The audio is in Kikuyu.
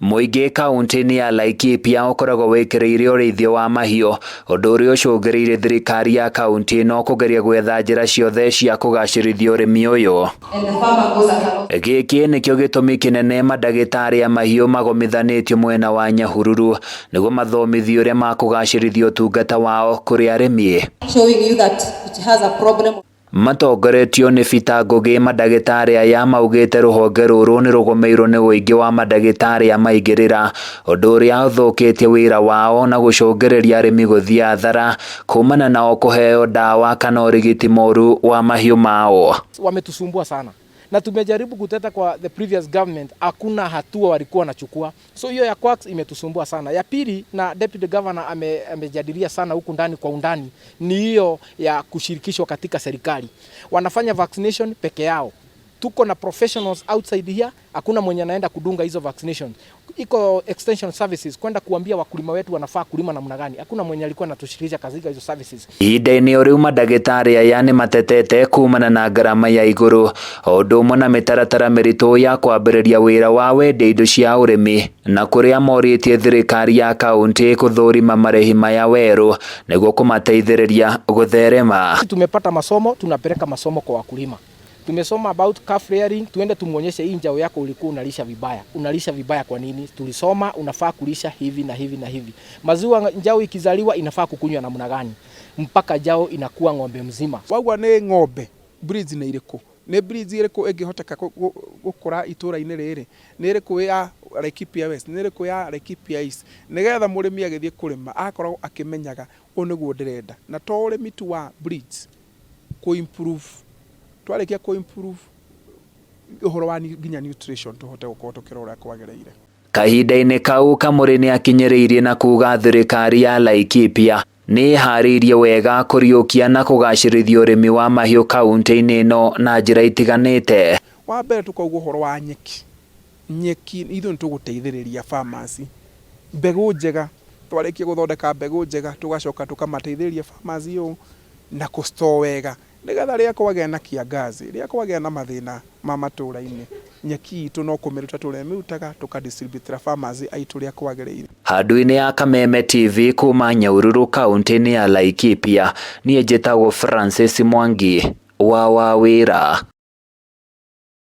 Mũingĩ kaũntĩ-inĩ ya Laikipia ũkoragwo wĩkĩrĩire ũrĩithio wa mahiũ, ũndũ ũrĩa ũcũngĩrĩirie thirikari ya kaũntĩ ĩno kũgeria gwetha njĩra ciothe cia kũgacĩrithia ũrĩmi ũyũ. Gĩkĩ nĩkĩo gĩtũmi kĩnene mandagĩtarĩ a mahiũ magomithanĩtio mwena wa Nyahururu nĩguo mathomithio ũrĩa makũgacĩrithia ũtungata wao kũrĩ arĩmi. Matongoretio nĩ Peter Ngũgĩ, mandagĩtarĩ aya maugĩte rũhonge rũrũ nĩ rũgũmĩirwo nĩ ũingĩ wa mandagĩtarĩ a maigĩrĩra, ũndũ ũrĩa ũthũkĩtie wĩra wao na gũcũngĩrĩria arĩmi gũthiĩ hathara kumana nao kũheo ndawa kana ũrigiti mũru wa mahiũ mao. Wametusumbua sana na tumejaribu kuteta kwa the previous government, hakuna hatua walikuwa wanachukua. So hiyo ya quacks imetusumbua sana. Ya pili, na deputy governor amejadilia sana huku ndani kwa undani, ni hiyo ya kushirikishwa katika serikali. Wanafanya vaccination peke yao, tuko na professionals outside here, hakuna mwenye anaenda kudunga hizo vaccination. Iko extension services kwenda kuambia wakulima wetu wanafaa kulima namna gani, hakuna mwenye alikuwa anatushirikisha katika hizo services. Ihinda-inĩ o rĩu mandagĩtarĩ aya nĩ matetete kumana na ngarama ya igũrũ o ũndũ ũmwe na mĩtaratara mĩritũ ya kwambĩrĩria wĩra wa wendia indo cia ũrĩmi na kũrĩa morĩtie thirikari ya kaũntĩ gũthũrima marĩhi maya werũ nĩguo kũmateithĩrĩria gũtherema. Tumepata masomo, tunapeleka masomo kwa wakulima. Tumesoma about calf rearing, tuende tumuonyeshe hii njao yako ulikuwa unalisha vibaya. Unalisha vibaya kwa nini? Tulisoma unafaa kulisha hivi na hivi na hivi. Maziwa njao ikizaliwa inafaa kukunywa namna gani? Mpaka njao inakuwa ng'ombe mzima. Wauga nĩ ng'ombe, breeds nĩ irĩkũ? Nĩ breeds ĩrĩkũ ĩngĩhoteka gũkũra itũra-inĩ rĩrĩ? Nĩ ĩrĩkũ ya Laikipia West? Nĩ ĩrĩkũ ya Laikipia East? Nĩgetha mũrĩmi agĩthiĩ kũrĩma akoragwo akĩmenyaga ũũ nĩguo ndĩrenda. Na to ũrĩmi tu wa breeds, kũ improve, twarĩkia kũ improve ũhoro wa nginya nutrition tũhote gũkorwo tũkĩrora ũrĩa kwagĩrĩire. Kahinda-inĩ kau Kamũrĩ nĩ akinyĩrĩirie na kuga thirikari ya Laikipia nĩ ĩharĩirie wega kũriũkia na kũgacĩrithia ũrĩmi wa mahiũ kaũntĩ-inĩ ĩno na njĩra itiganĩte. Wa mbere tũkauga ũhoro wa nyeki. Nyeki ithuĩ nĩ tũgũteithĩrĩria farmers mbegũ njega, twarĩkia gũthondeka mbegũ njega tũgacoka tũkamateithĩrĩria farmers ũũ na kũ store wega nĩgetha rĩrĩa kwagĩa na kiangazi, rĩrĩa kwagĩa na mathĩna ma matũra-inĩ, nyeki itũ no kũmĩruta tũrĩmĩrutaga tũka distribute farmers aitũ ũrĩa kwagĩrĩire. Handũ-inĩ ya Kameme TV kuma Nyahururu kaũntĩ-inĩ ya Laikipia, niĩ njĩtagwo Francis Mwangi wa Wawĩra.